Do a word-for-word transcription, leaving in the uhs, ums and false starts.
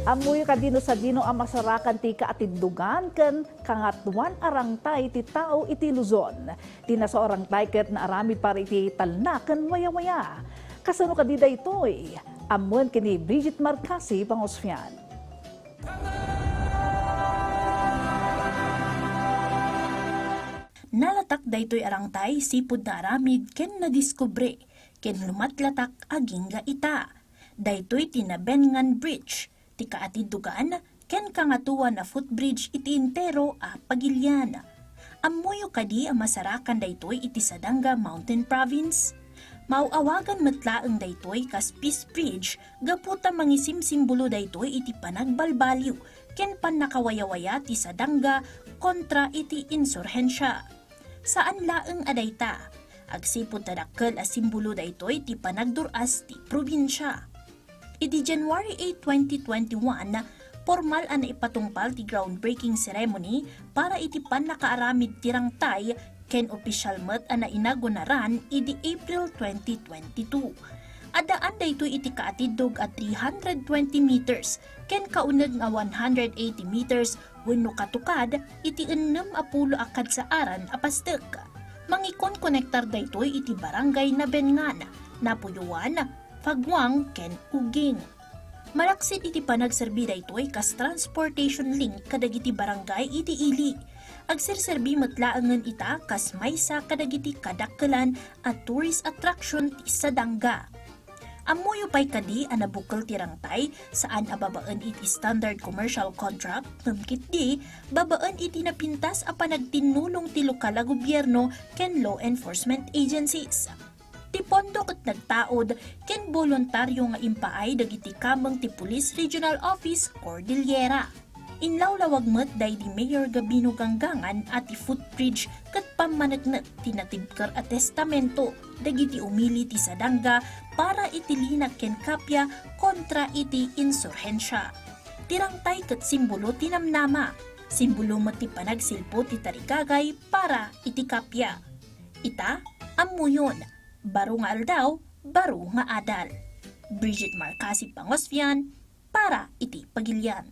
Ammoyo kadi no sadino a masarakan ti kaatindugan ken kangatoan a rangtay ti tao iti Luzon. Ti nasao a rangtay ket naaramid para iti talna ken wayawaya. Kasano kadi daytoy? Ammoen ken ni Bridget Marcasi Pangosfian. Nalatak daytoy a rangtay sipud naaramid ken nadiskubre ken lumatlatak agingga ita. Daytoy ti Nabengan Bridge, ti kaatindugan ken kangatoan a footbridge iti entero a Pagilian. Ammoyo kadi a masarakan daytoy iti Sadanga Mountain Province? Maaw-awagan met laeng daytoy kas peace bridge gapu ta mangisimsimbolo daytoy iti panagbalbaliw ken pannakawayawaya ti Sadanga kontra iti insurhensia. Saan laeng a dayta, agsipud ta dakkel a simbolo daytoy ti panagdur-as ti probinsia. Idi January eight, twenty twenty-one, pormal a naipatungpal ti groundbreaking ceremony para iti pannakaaramid ti rangtay ken opisyal met a nainagunaran idi April twenty twenty-two. Addaan daytoy iti kaatidog a three hundred twenty meters ken kauneg nga one hundred eighty meters wenno katukad iti ennem a pulo a kadsaaran a pastek. Mangikonkonektar daytoy iti Barangay Nabengan, Napuyoan, Faguang ken Uging. Malaksid iti panagserbi daytoy kas transportation link kadagiti barangay iti ili. Agserserbi met laengen ita kas maysa kadagiti kadakkelan a tourist attraction ti Sadanga. Ammoyo pay kadi a nabukel ti rangtay saan a babaen iti standard commercial contract ngem ketdi babaen iti napintas a panagtinnulong ti lokal a gobierno ken law enforcement agencies. Ti pondo ket nagtaud ken boluntario nga impaay dagiti kameng ti Police Regional Office Cordillera. Inlawlawag met daydi Mayor Gabino Gangangan a ti footbridge ket pammaneknek ti natibker a testamento dagiti umili ti Sadanga para iti lina ken kappia kontra iti insurhensia. Ti rangtay ket simbolo ti namnama, simbolo met ti panagsilpo ti tarigagay para iti kappia. Ita, ammoyon, baro nga aldaw, baro nga adal. Bridget Marcasi Pangosfian, para iti Pagilian.